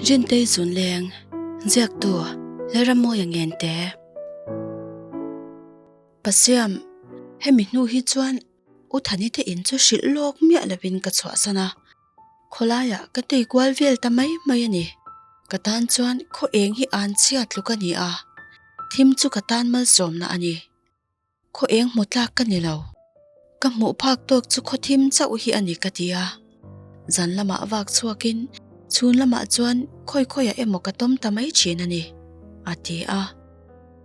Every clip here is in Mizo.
Rintei Zunleng, Ziaktu, Lalrammawia Ngente. Pasiam, hemi hnu hi chuan U Thani te in chu hrilh lawk miah lovin ka chhuahsan a, khawlaiah ka tei kual vel ta mai mai a ni. Ka tan chuan khaw eng hi an chhia tluk a ni a, thim chu ka tan malsawmna a ni. Khaw eng hmu tlak ka ni lo. Ka hmuh phak tawk chu khaw thim chauh hi a ni ka ti a. Zan lamah vak chhuakin chhun lamah chuan khawi khawiah emaw ka tawm ta mai thin a ni, a ti a.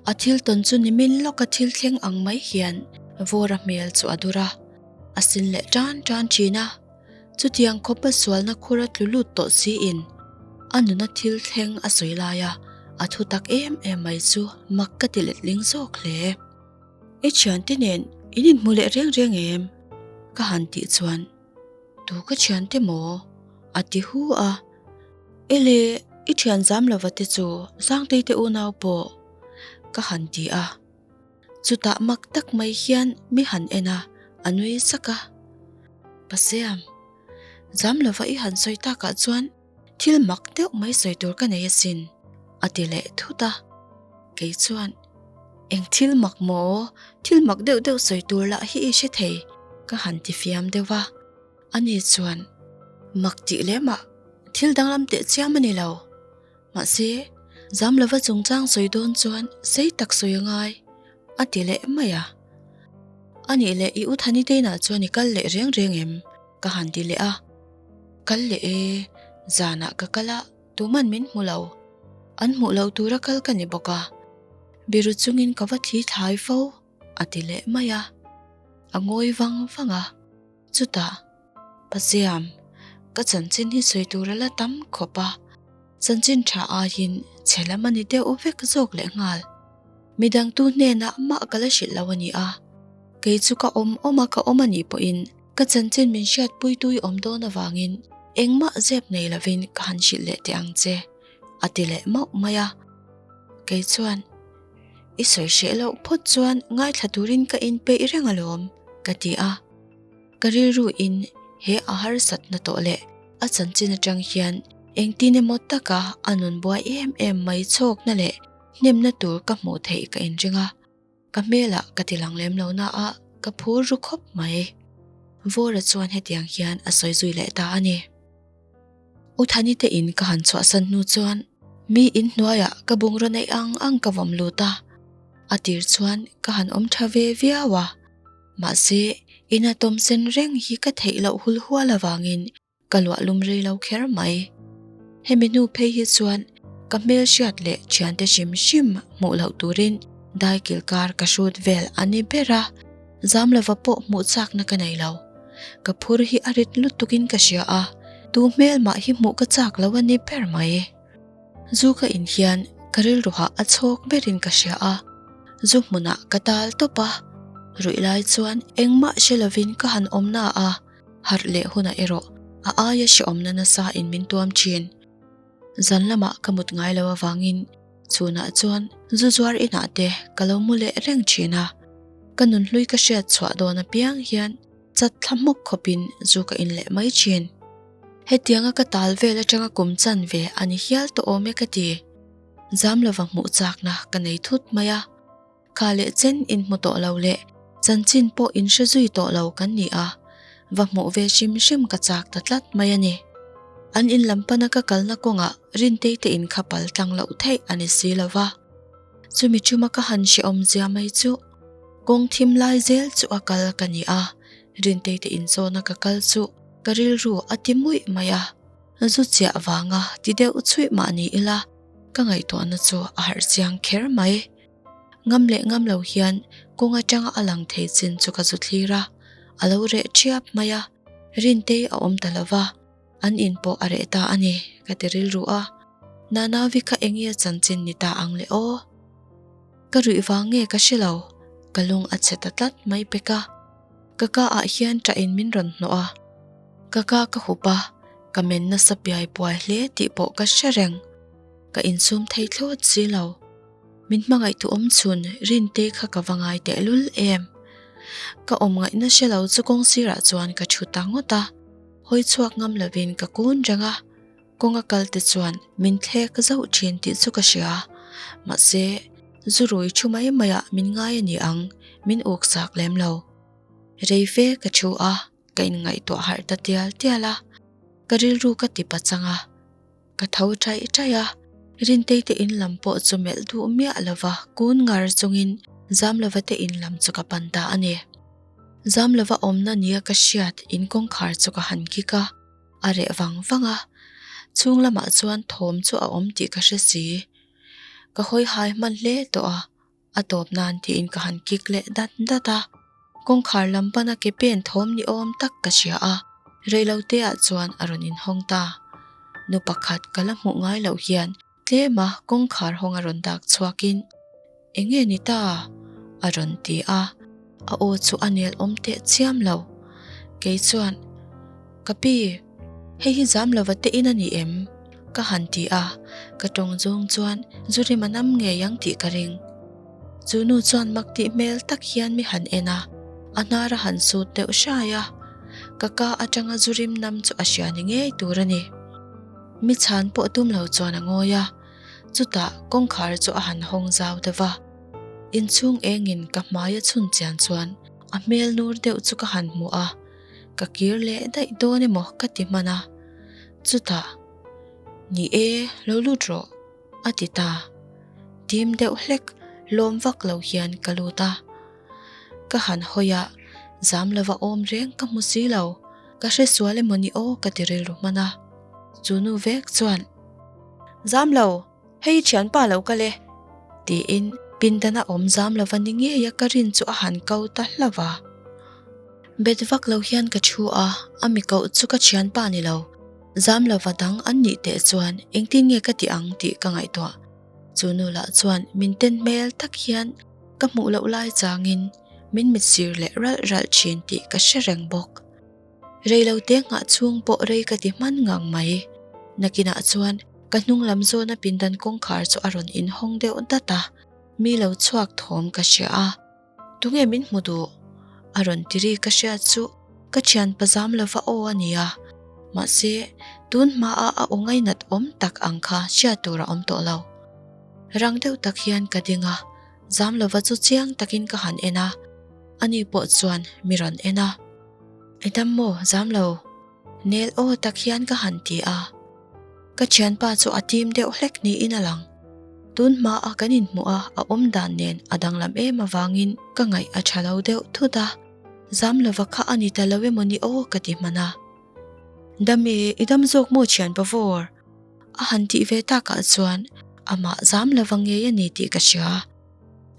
A thil tawn chu nimin lawka thil thleng ang mai hian Vawra hmel chu a dur a, a sin leh tan tan thin a. Chutiang khawpa sualna khur a tlu lut tawh siin a nuna thil thleng a sawi lai a, a thu tak em em mai chu mak ka ti letling zawk hle. I thiante nen in inhmu leh reng reng em? Ka han tih chuan, Tu ka thiante maw? A ti hu a. Ele, i thian zam lova te chu Sangtei te unau pawh? Ka han ti a. Chutah mak tak mai hian mi han en a, a nui sak a. Pasiam, zam lova i han sawi takah chuan thil mak deuh mai sawi tur ka nei asin, a ti leh thut a. Kei chuan, Eng thil mak maw? Thil mak deuh deuh sawi tur lah hi i hre thei, ka han ti fiam deuh a. Ani chuan, Mak tih lemah thil danglam teh chiam a ni lo. Mahse, zam lova chungchang sawi dawn chuan sei tak sawi a ngai, a ti leh mai a. A nih leh i u Thani teinah chuan i kal leh reng reng em? ka han ti leh a. Kal leh e, zanah ka kal a, tuman min hmu lo. An hmuh loh tura kal ka ni bawk a. Biru chungin ka va thli thlai fo, a ti leh mai a. A ngawi vang vang a. Chutah, Paziam, ka chanchin hi sawi tur a la tam khawp a, chanchin tha aiin chhe lam a ni deuh vek zawk leh nghal. Midang tu hnenah mah ka la hrilh lo a ni a, kei chu ka awm awm a ka awm a nih pawhin ka chanchin min hriatpuitu i awm dawn avangin engmah zep nei lovin ka han hrilh leh teh ang che, a ti leh mauh mai a. Kei chuan, I sawi hreh loh phawt chuan ngaithla turin ka inpeih reng alawm, ka ti a. Ka rilru in he a harsatna tawh leh a chanchin atang hian engtin emaw taka a nun buai em em mai chhawkna leh hnemna tur ka hmuh theih ka inring a, ka hmelah ka ti lang lem lo na a, ka phur ru khawp mai. Vawra chuan hetiang hian a sawi zui leh ta a ni. U Thani te in ka han chhuahsan hnu chuan mi in hnuaiah ka bungraw neih ang ang ka vawm lut a, a tir chuan ka han awm tha ve viau a. Mahse, ina tawm sen reng hi ka theih loh hul hual avangin ka luah lum rei lo kher mai. Hemi hnu phei hi chuan ka hmel hriat leh thiante hrim hrim hmuh loh turin daikil kar ka hrut vel a ni ber a, zam lova pawh hmuh chakna ka nei lo. Ka phur hi a rit lutukin ka hria a, tu hmel mah hi hmuh ka chak lo a ni ber mai. Zu ka in hian ka rilruhah a chhawk berin ka hria a, zu hmunah ka tal tawp a, ruih lai chuan engmah hre lovin ka han awm na a, harh leh hunah erawh a aia hrehawmna nasa in min tuam thin. Zan lamah ka mut ngai lo avangin chhunah chuan zu zuar inah te ka lo mu leh reng thin a, ka nunhlui ka hriat chhuah dawn apiang hian chat thla hmawk khawpin zu ka in leh mai thin. Hetianga ka tal vel atanga kum chan ve a ni hial tawh awm e ka ti. Zam lova hmuh chakna ka nei thut mai a. Kha leh chen in hmu tawh lo leh chanchin pawh in hre zui tawh lo kan ni a, va hmuh ve hrim hrim ka chak ta tlat mai a ni. An in lam pana ka kalna kawngah Rintei te in kha pal tlang loh theih a ni si lo va. Chumi chuma ka han hrehawm zia mai chu kawng thim lai zel chu a kal ka ni a, Rintei te inzawna ka kal chu Ka rilru a ti muih mai a, zu chiah vanga ti deuh chhuih mah ni ila ka ngaihtuahna chu a harh chiang kher mai. Ngam leh ngam lo hian kawng atanga a lang thei chin chu ka zu thlir a, a lo reh ṭhiap mai a, Rintei a awm ta lo va, an in pawh a reh ta a ni ka ti rilru a, Nanavi kha eng nge chanchin ni ta ang le aw? Ka ruih vang nge ka hre lo, ka lung a chhe ta tlat mai pek a. Ka ka ah hian ṭah in min rawn hnawh a, ka ka ka hup a, ka men nasa piai puai hle tih pawh ka hre reng. Ka insum thei thlawt si lo. Min hmangaih tu awm chhun Rinte kha ka va ngai tehlul em. Ka awm ngaihna hre lo chu kawng sirah chuan ka ṭhu ta ngawt a, hawi chhuak ngam lovin ka kun reng a. Kawnga kal te chuan min thlek zauh thin tih chu ka hria. Mahse, zu rui thu mai maiah min ngai a ni ang, min uk chak lem lo. Rei fe ka thu a, ka inngaihtuah harh ta tial tial a, ka rilru ka ti pachang a. Ka tho ṭaih ṭaih a, Rintei te in lam pawh chu melh duh miah lova kun ngar chungin Zamlova te in lam chu ka pan ta a ni. Zamlova awmna nia ka hriat in kawngkhar chu ka han kik a, a reh vang vang a, chhung lamah chuan thawm chu a awm tih ka hre si. Ka hawi hai hman hle tawh a, A tawp nan tiin ka han kik leh dat dat a, kawngkhar lam pana ke pen thawm ni awm tak ka hria a, reilote ah chuan a rawn inhawng ta. Nu pakhat ka la hmuh ngai loh hian tlema kawngkhar hawng a rawn dak chhuakin, Eng nge ni ta? a rawn ti a, a aw chu a nel awm teh chiam lo. Kei chuan, Ka pi, hei hi zam lova te in a ni em? Ka han ti a, ka tawng zawng chuan zu rim a nam ngei ang tih ka ring. Chu nu chuan mak tih hmel tak hian mi han en a, a hnar a han sut deuh hrai a, ka ka atanga zu rim nam chu a hria ni ngei tur a ni. Mi chhan pawh tum lo chuan a ngawi a, chutah kawngkhar chu a han hawng zau deuh a, inchhung engin ka hmai a chhun chian chuan a hmel nur deuh chu ka han hmu a, ka kir leh daih dawn emaw ka ti hman a, chutah, Ni e, lo lut rawh, a ti ta. Tim deuh hlek lawm vak lo hian ka lut a. Ka han hawi a, zam lova awm reng ka hmu si lo, ka hre sual emaw ni aw ka ti rilru hman a. Chu nu vek chuan, Zam lo! Hei i thianpa lo kal e, tiin pindana awm zam lova ni ngeia ka rin chu a han ko ta hlauh a. Bet vak lo hian ka thu a, a mi koh chu ka thianpa ni lo. Zam lova dang an nih teh chuan engtin nge ka tih ang tih ka ngaihtuah. Chu nu lah chuan min ten hmel tak hian ka hmuh loh lai changin min mitsir leh ralh ralh thin tih ka hre reng bawk. Reilote nghah chhung pawh rei ka ti hman ngang mai. Nakinah chuan ka hnung lam zawna pindan kawngkhar chu a rawn inhawng deuh dat a, mi lo chhuak thawm ka hria a. Tunge min hmu duh? A rawn ti ri ka hriat chu ka thianpa zam lova aw a ni a, mahse tun hmaa a aw ngainat awm tak ang kha hriat tur a awm tawh lo. Rang deuh tak hian ka ding a, zam lova chu chiang takin ka han en a, ani pawh chuan mi rawn en a. I dam maw zam lo? Nel aw tak hian ka han ti a. Ka thianpa chu a tim deuh hlek niin a lang. Tun hmaa kan inhmuh a a awm dan nen a danglam em avangin ka ngaih a tha lo deuh thut a. Zam lova kha a ni ta lo emaw ni aw ka ti hman a. Dam e, i dam zawk maw thianpa vawr? A han tih ve takah chuan amah zam lova ngei a ni tih ka hria.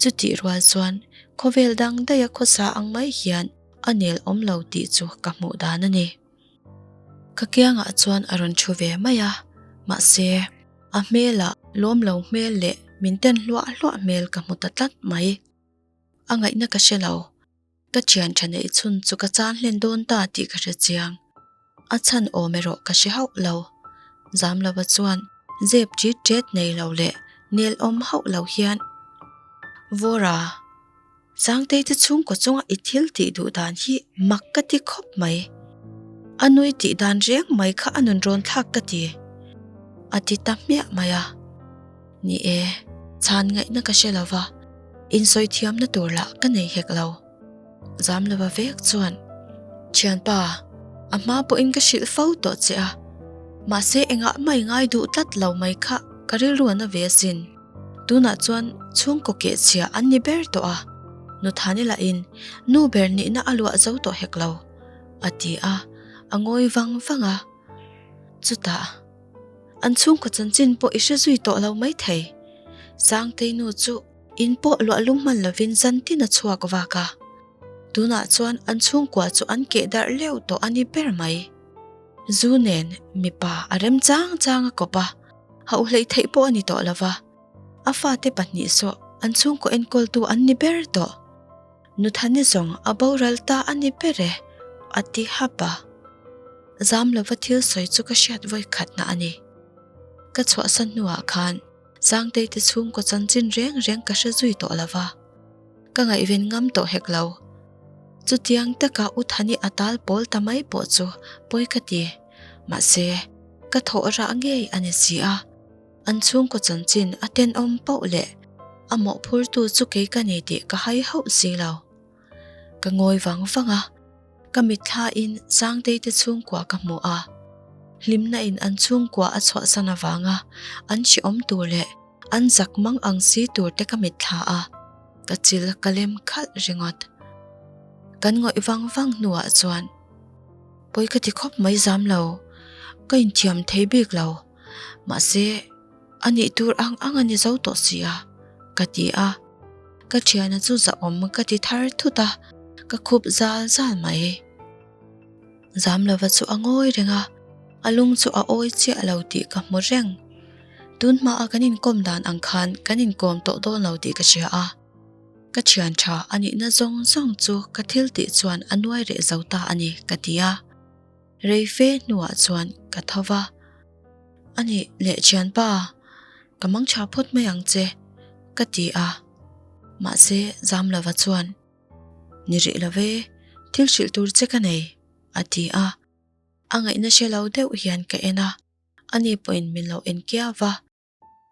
Chutih rual chuan khawvel dang daiha khawsa ang mai hian A nel awm lo tih chu ka hmuh dan a ni. Ka kiangah chuan a rawn thu ve mai a, mahse a hmelah lawm lo hmel leh min ten hluah hluah hmel ka hmu ta tlat mai. A ngaihna ka hre lo, ka thian tha neih chhun chu ka chan hlen dawn ta tih ka hre chiang. A chhan awm erawh ka hre hauh lo. Zamlova chuan zep ṭit ṭet nei lo leh nel awm hauh lo hian, Vawra! Sangtei te chhungkaw chunga i thil tih duh dan hi mak ka ti khawp mai. A nui tih dan reng mai kha a nun rawn thlak ka ti. A ti ta hmiah mai a. Ni e, chhan ngaihna ka hre lo va, insawi thiamna tur lah ka nei hek lo. Zam lova vek chuan, Thianpa, a hma pawhin ka hrilh fo tawh che a, mahse engah mah i ngai duh tlat lo mai kha ka rilru a na ve asin. Tunah chuan chhungkaw kehchhia an ni ber tawh a, Nuthani lahin nu ber nihna a luah zo tawh hek lo, a ti a, a ngawi vang vang a. Chutah, an chhungkaw chanchin pawh i hre zui tawh lo maithei. Sangtei nu chu in pawh luah lum hman lovin zantin a chhuak vak a. Tunah chuan an chhungkua chu an keh darh leuh tawh a ni ber mai. Zu nen mipa a rem chang chang a kawp a. Hauh hleih theih pawh a ni tawh lo va, a fate pahnih saw an chhungkaw enkawltu an ni ber tawh. Nuthani zawng a boral ta a ni ber e, a ti hap a. Zam lova thil sawi chu ka hriat vawi khatna a ni. Ka chhuahsan hnuah khan Sangtei te chhungkaw chanchin reng reng ka hre zui tawh lo va, ka ngaihven ngam tawh hek lo. Chutiang taka U Thani a tal pawl ta mai pawh chu pawi ka ti. Mahse. Ka thawh rah ngei a ni si a. An chhungkaw chanchin a tenawm poh leh a mawhphurtu chu kei ka ni tih ka hai hauh si lo. Ka ngawi vang vang a, ka mitthlain Sangtei te chhungkua ka hmu a. Hlimna in an chhungkua a chhuahsan avanga an hrehawm tur leh an zak mang ang si tur te ka mitthla a, ka chil ka lem khalh ringawt. Kan ngawih vang vang hnuah chuan pawi ka ti khawp mai zam lo, ka inthiam thei bik lo, mahse a nih tur ang ang a ni zo tawh si a, ka ti a. Ka thiana chu zahawm ka ti thar thut a, ka khup zal zal mai. Zamlova chu a ngawi reng a, a lung chu a awi chiah lo tih ka hmu reng. Tun hmaa kan inkawm dan ang khan kan inkawm tawh dawn lo tih ka hria a. Ka thian tha a nihna zawng zawng chu ka thil tih chuan a nuai reh zo ta a ni ka ti a. Rei fe hnuah chuan ka tho va. A nih leh thianpa, ka mang tha phawt mai ang che ka ti a. Mahse Zamlova chuan. Ni rih lo ve, thil hrilh tur che ka nei, a ti a. A ngaihna hre lo deuh hian ka en a, ani pawhin min lo en kiau va.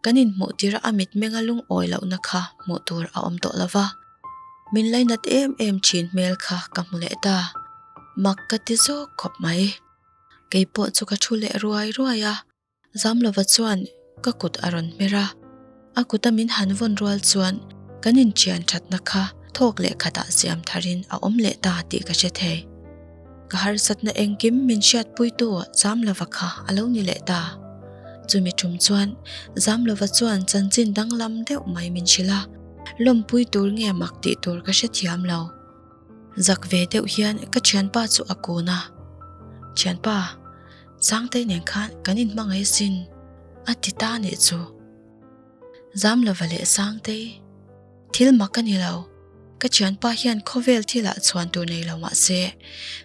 Kan inhmuh tirh a mitmenga lungawi lohna kha hmuh tur a awm tawh lo va. Min lainat em em thin hmel kha ka hmu leh ta. Mak ka ti zawk khawp mai. Kei pawh chu ka thu leh ruai ruai a. Zamlova chuan ka kut a rawn hmer a, a kuta min han vawn rual chuan kan inṭhian ṭhatna kha thawk leh khatah siam tharin a awm leh ta tih ka hre thei. Ka harsatna engkim min hriatpuitu Zamlova kha a lo ni leh ta. Chumi ṭum chuan Zamlova chuan chanchin danglam deuh mai min hrilh a, lawmpui tur nge mak tih tur ka hrethiam lo. Zak ve deuh hian ka ṭhianpa chu a kun a, Ṭhianpa, Sangtei nen khan kan inhmangaih asin, a ti ta nih chu. Zamlova leh Sangtei, Thil mak a ni lo, ka ṭhianpa hian khawvel thilah chhuan tur nei lo mah se,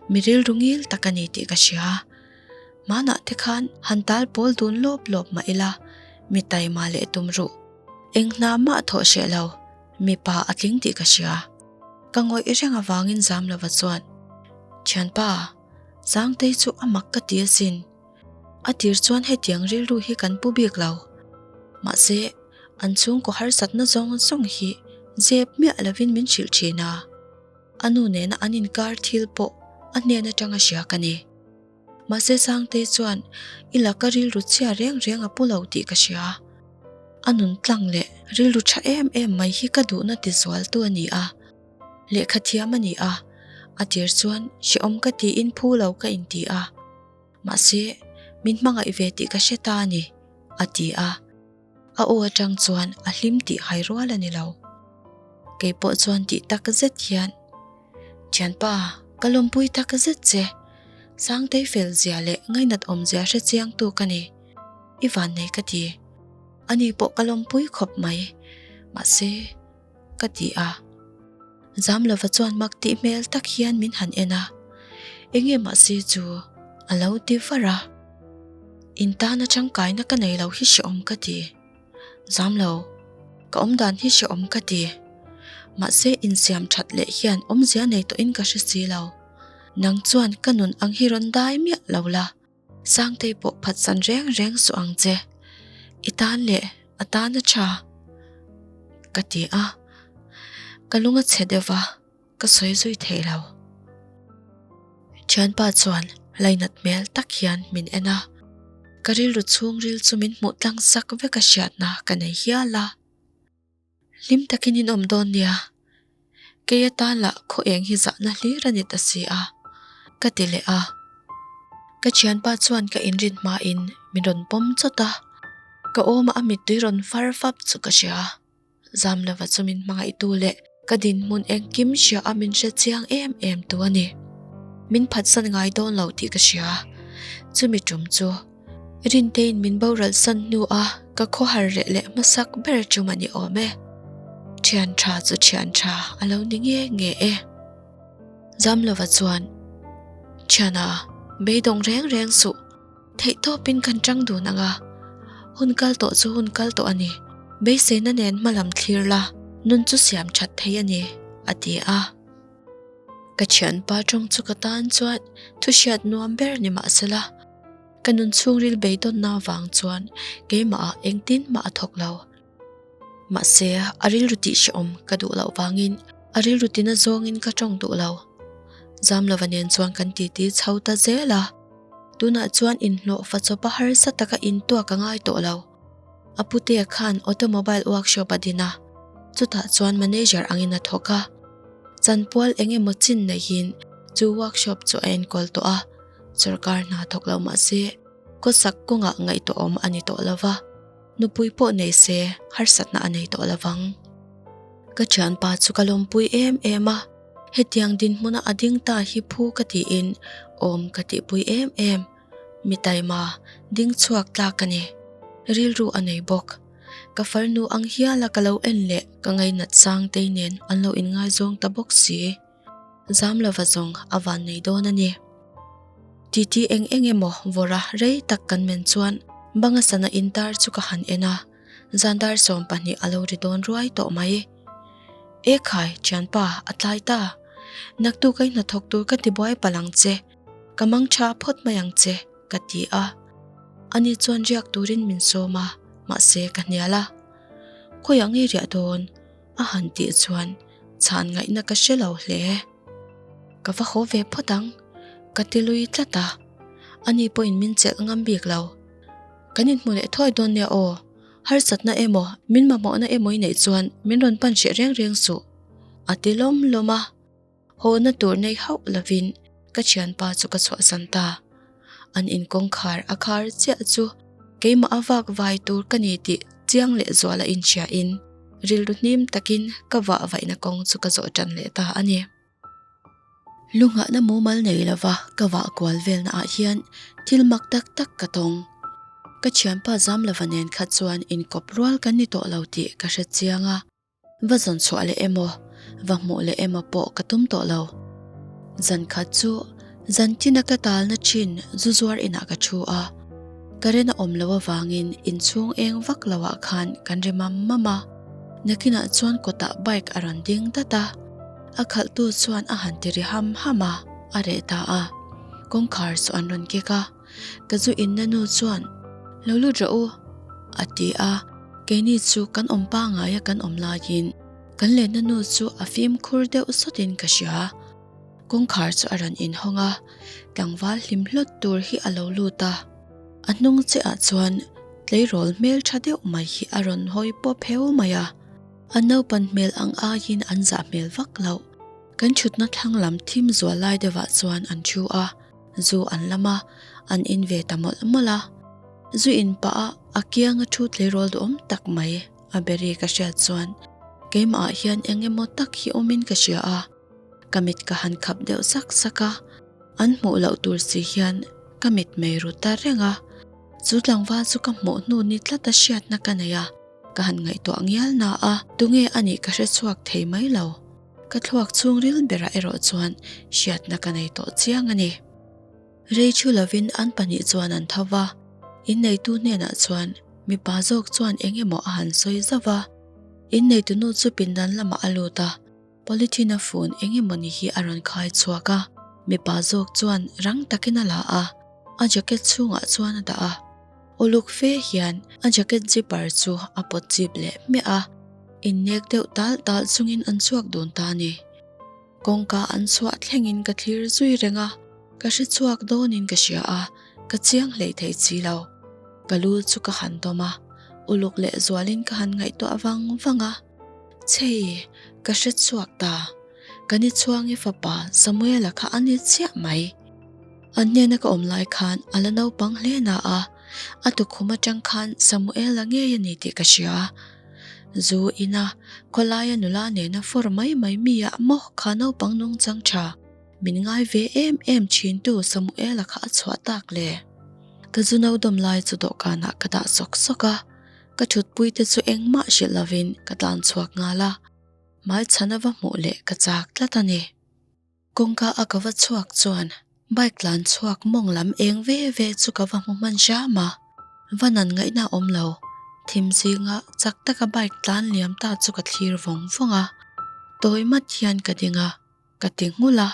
mi rilru ngil tak a ni tih ka hria. Hmanah te khan han tal pawl dun lawp lawp mah ila, mi taima leh tum ruh, eng hna mah thawh hreh lo. Mipa a tling tih ka hria. Ka ngawih reng avangin Zamlova chuan, Thianpa, Sangtei chu a mak ka ti asin. A tir chuan hetiang rilru hi kan pu bik lo. Mahse, an chhungkaw harsatna zawng zawng hi zep miah lovin min hrilh thin a. A nu nena an inkar thil pawh a hnen atanga hria ka ni. Mahse Sangtei chuan i laka rilru chhia reng reng a pu lo tih ka hria. A nun tlang leh rilru tha em em mai hi ka duhna ti zualtu a ni a. Lehkha thiam a ni a, a tir chuan hrehawm ka tiin phu lo ka inti a. Mahse min hmangaih ve tih ka hre ta a ni, a ti a. A aw atang chuan a hlim tih hai rual a ni lo. Kei pawh chuan tih tak zet hian, Thianpa, ka lawmpui tak zet che. Sangtei fel zia leh ngainat awm zia hre chiang tu ka ni. I vannei ka ti. Ani pawh ka lawmpui khawp mai. Mahse, ka ti a. Zamlova chuan mak tih hmel tak hian min han en a. Enge mahse chu a lo ti var a. In tana tangkaina ka nei lo hi hrehawm ka ti. Zamlo, ka awmdan hi hrehawm ka ti. Mahse insiam that leh hian awmzia nei tawhin ka hre si lo. Nang chuan ka nun ang hi rawn dai miah lo la. Sangtei pawh phatsan reng reng suh ang che. I tan leh a tan a tha. Ka ti a. Ka lung a chhe deuh va, ka sawi zui thei lo. Thianpa chuan lainat hmel tak hian min en a. Ka rilru chhungril chu min hmuh tlang sak vek a hriatna ka nei hial a. Hlim takin in awm dawn nia. Kei atan lah khaw eng hi zahna hlir a ni ta si a, ka ti leh a. Ka thianpa chuan ka inrin hmain min rawn pawm chawt a, ka awma a mittui rawn far fap chu ka hria. Zamlova chu min hmangaihtu leh ka dinhmun engkim hria a min hre chiang em em tu a ni. Min phatsan ngai dawn lo tih ka hria. Chumi tum chu. Rintein min boral san hnu a ka khawhar reh leh hmasak ber tum a ni awm e. Thian tha chu thian tha a lo ni nge nge e. Zamlova chuan, Thiana, beidawng reng reng suh, theih tawpin kan tang dun ang a. Hun kal tawh chu hun kal tawh a ni, beiseina nen hmalam thlir la, nun chu siam that thei a ni, a ti a. Ka thianpa tawng chu ka tan chuan thu hriat nuam ber ni mahsela. Ka nun chhungril beidawnna avang chuan keimahah engtin mah a thawk lo. Mahse, a rilru tih hrehawm ka duh loh vangin a rilru tina zawngin ka tawng duh lo. Zamlova nen chuan kan titi chho ta zel a. Tunah chuan inhlawh fa chawpa harsa taka intuak a ngai tawh lo. A putea khan automobile workshop a din a, chutah chuan manager angin a thawk a. Chanpual eng emaw chin neihin chu workshop chu a enkawl tawh a, sorkar hna thawk lo mah se khawsak kawngah ngaihtuahawm a ni tawh lo va, nupui pawh nei se harsatna a nei tawh lo vang. Ka thianpa chu ka lawmpui em em a, hetiang dinhmuna a ding ta hi phu ka tiin awm ka tihpui em em. Mi taima, ding chhuak tlak a ni. Rilru a nei bawk. Ka farnu ang hiala ka lo en leh ka ngainat Sangtei nen an lo inngaizawng ta bawk si. Zam lova zawng a van nei dawn a ni. Titi eng eng emaw vawra rei tak kan men chuan banga sana intar chu ka han en a, zan dar 12 a lo ri dawn ruai tawh mai. Ekhai, thianpa, a tlai ta. Naktuk a i hnathawk tur ka tibuai palh ang che. Ka mang tha phawt mai ang che, ka ti a. Ani chuan riak turin min sawm a, mahse ka hnial a. Khawiah ngei riah dawn? a han tih chuan chhan ngaihna ka hre lo hle. Ka va haw ve phawt ang, ka ti lui tlat a. Ani pawhin min chelh ngam bik lo. Kan inhmu leh thuai dawn nia aw, harsatna emaw min mamawhna emaw i neih chuan min rawn pan hreh reng reng suh, a ti lawm lawm a. Hawhna tur nei hauh lovin ka thianpa chu ka chhuahsan ta. An inkawngkhar a khar chiah chu keimah a vak vai tur ka ni tih chiang leh zual a inhriain rilru hnim takin ka vah vaihna kawng chu ka zawh tan leh ta a ni. Lunghahna mumal nei lova ka vah kual velna ah hian thil mak tak tak ka tawng. Ka thianpa Zamlova nen kha chuan inkawp rual kan ni tawh lo tih ka hre chiang a. Va zawn chhuah leh emaw, va hmuh leh emaw pawh ka tum tawh lo. Zan khat chu zan tina ka talna thin zu zuar inah ka thu a. Current a awm loh avangin inchhung eng vak loah khan kan ri mam mam a. Nakinah chuan kawtah bike a rawn ding dat a. A khalhtu chuan a han ti ri ham ham a, a reh ta a. Kawngkhar chu an rawn kek a. Ka zu inna nu chuan, Lo lut rawh u, a ti a. Keini chu kan awm pangaia kan awm laiin kan lenna nu chu a fimkhur deuh sawtin ka hria. Kawngkhar chu a rawn inhawng a, tlangval hlim hlawt tur hi a lo lut a. A hnung chiahah chuan tleirawl hmel tha deuh mai hi a rawn hawi pawp heu mai a. An naupan hmel ang aiin an zah hmel vak loh. Kan thutna thlang lam thim zual lai deuhah chuan an thu a. Zu an lam a, an in ve ta mawlh mawlh a. Zu in pah a, a kianga thu tleirawl duhawm tak mai a beri ka hriat chuan keimah ah hian eng emaw tak hi awmin ka hria a. Ka mit ka han khap deuh sak sak a, an hmuh loh tur si hian ka mit mei ru ta reng a. Chu tlangval chu ka hmuh hnu ni tlata hriatna ka nei a, ka han ngaihtuah ngial na a, tunge a nih ka hre chhuak thei mai lo. Ka thluak chhungril berah erawh chuan hriatna ka nei tawh chiang a ni. Rei thu lovin an pahnih chuan an tho va, inneitu hnenah chuan mipa zawk chuan eng emaw a han sawi zauh va. Inneitu nu chu pindan lamah a lut a, polythene a fun eng emaw ni hi a rawn khai chhuak a, mipa zawk chuan rang takin a la a, a jacket chhungah chuan a dah a. Uluk fe hian a jacket zipper chu a pawt chip leh hmiah a, innek deuh tal tal chungin an chhuak dun ta a ni. Kawngka an chhuah thlengin ka thlir zui reng a, ka hre chhuak dawnin ka hria a, ka chiang hlei thei chi lo. Ka lu chu ka han dawm a, uluk leh zualin ka han ngaihtuah vang vang a, Chhei, ka hre chhuak ta. Ka ni chhuangi fapa Samuela kha a ni chiah mai. An hnena ka awm lai khan a la naupang hle na a, a tukhum atang khan Samuela ngei a ni tih ka hria. Zu ina khawlaia nula nena fawr mai mai mi ah maw kha naupang nungchang tha min ngai ve em em thintu Samuela kha a chhuah tak le. Ka zu no dawm lai chu dawhkanah ka dah sawk sawk a, ka thutpui te chu engmah hrilh lovin ka tlan chhuak nghal a. Hmaichhana va hmuh leh ka chak tlat a ni. Kawngka a ka va chhuak chuan bike tlan chhuak mawng lam eng ve ve chu ka va hmu hman hram a, va nan ngaihna a awm lo. Thim zinga chak taka bike tlan liam ta chu ka thlir vawng vawng a, tawi mat hian ka ding a, ka ti nghulh a.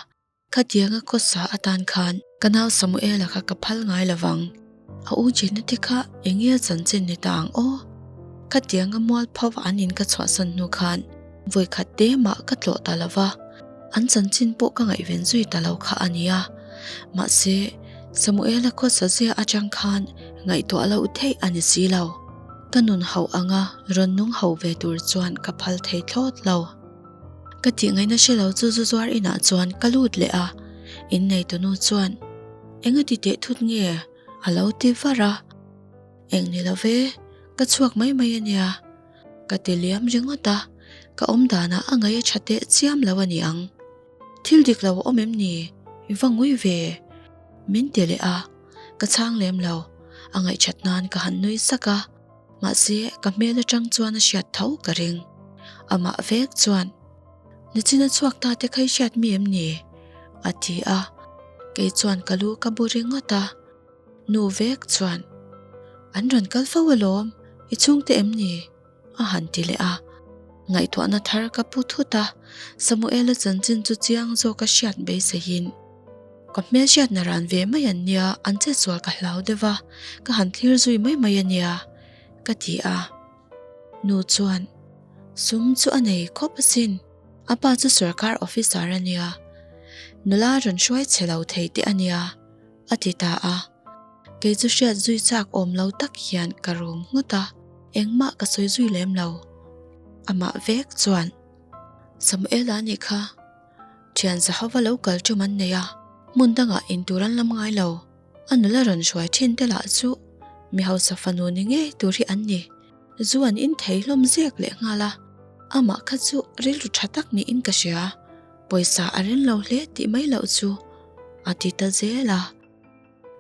Khatianga khawsa atan khan ka nau Samuela kha ka phal ngai lo vang. A u Jenna te kha eng nge a chanchin ni ta ang aw? Khatianga mualpho an in ka chhuahsan hnu khan vawikhat te mah ka tlawh ta lo va, an chanchin pawh ka ngaihven zui ta lo kha a nia. Mahse, Samuela khawsa zia atang khan ngaihtuah loh theih a ni si lo. Ka nun hauh anga rawn nung ho ve tur chuan ka phal thei thlawt lo. Ka tih ngaihna hre lo chu zu zuar inah chuan ka lut leh a, inneitunu chuan, Enga ti teh thut nge? a lo ti var a. Eng ni lo ve, ka chhuak mai mai a nia. Ka ti liam ringawt a, ka awm danah a ngaih a tha teh chiam lo a ni ang. Thil dik lo a awm em ni? I va ngui ve. Min ti leh a, ka chhang lem lo. A ngaihthat nan ka han nui sak a, mahse ka hmel atang chuan a hriat tho ka ring. Amah vek chuan, Nichina chhuak ta te kha i hriat mi em ni? a ti a, kei chuan ka lu ka bu ringawt a. Nu vek chuan, An rawn kal fo alawm, i chhungte em ni? a han ti leh a. Ngaihtuahna thar ka pu thut a, Samuela chanchin chu chiang zawk a hriat beiseiin, Ka hmelhriatna ran ve mai an nia, an chetsual ka hlau deuh a, ka han thlir zui mai mai a nia, ka ti a. Nu chuan, Sum chu a nei khawp asin, a pa chu sorkar officer a nia, nula rawn hruai chhe lo thei te a nia, a ti ta a. Kei chu hriat zui chak awm lo tak hian ka rum nghut a, engmah ka sawi zui lem lo. Amah vek chuan, Samuela nih kha, thian zahova lo kal tum an nei a, hmun dangah intur an lam ngai lo. A nula rawn hruai thin te lah chu mi hausa fanu ni ngei tur hi an ni. Zu an in thei hlawm zek leh nghal a, amah kha chu rilru tha tak niin ka hria, pawisa a ren lo hle tih mai loh chu a ti ta zel a.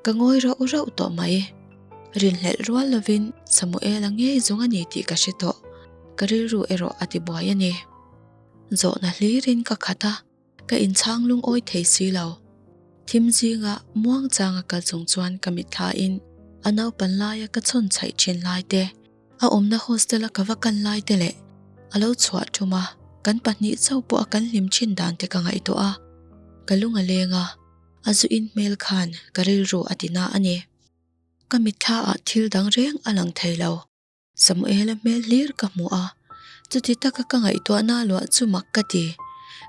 Ka ngawi rauh rauh tawh mai. Rinhlelh rual lovin Samuela ngei zawng a ni tih ka hre tawh, ka rilru erawh a ti buai a ni. Zawhna hlirin ka khat a. Ka inchhang lungawi thei si lo. Thim zinga muang changa kal chung chuan ka mitthlain a naupan laia ka chhawn chhaih thin lai te, a awmna hostel a ka va kan lai te leh a lo chhuah tum a, kan pahnih chauh pawh a kan hlim thin dan te ka ngaihtuah a, ka lung a leng a, a zu in hmel khan ka rilru a ti na a ni. Ka mitthlaah thil dang reng a lang thei lo. Samuela hmel hlir ka hmu a, chuti taka ka ngaihtuahna luah chu mak ka ti.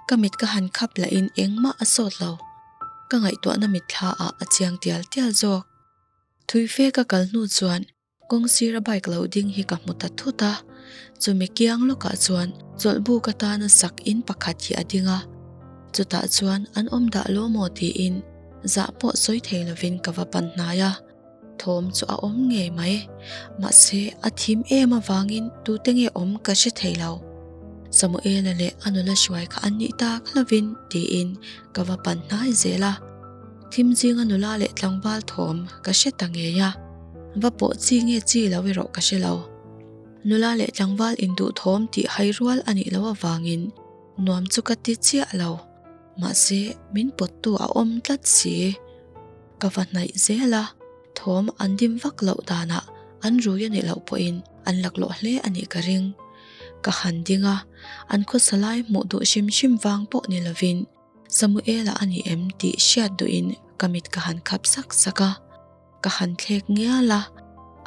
Ka mit ka han khap lahin engmah a sawt lo. Ka ngaihtuahna mitthla ah a chiang tial tial zawk. Thui fe ka kal hnu chuan kawng sira bike lo ding hi ka hmu ta thut a, chumi kiang lawkah chuan chawlhbuk atana sak in pakhat hi a ding a, chutah chuan an awm dah lo maw tiin zah pawh sawi thei lovin ka va pan hnai a. Thawm chu a awm ngei mai. Mahse, a thim em avangin tute nge awm ka hre thei lo. Samuela leh a nula hruai kha an nih tak hlovin tiin ka va pan hnai zel a. Thim zinga nula leh tlangval thawm ka hre ta ngei a. Va pawh chi nge chi lo erawh ka hre lo. Nula leh tlangval induh thawm tih hai rual a nih loh avangin nuam chu ka ti chiah lo. Mahse, min pawttu a awm tlat si. Ka va hnaih zel a, thawm an dim vak loh danah an rui a nih loh pawhin an laklawh hle a nih ka ring. Ka han ding a, an khawsa lai hmuh duh hrim hrim vang pawh ni lovin Samuela a ni em tih hriat duhin ka mit ka han khap sak sak a, ka han thlek ngial a,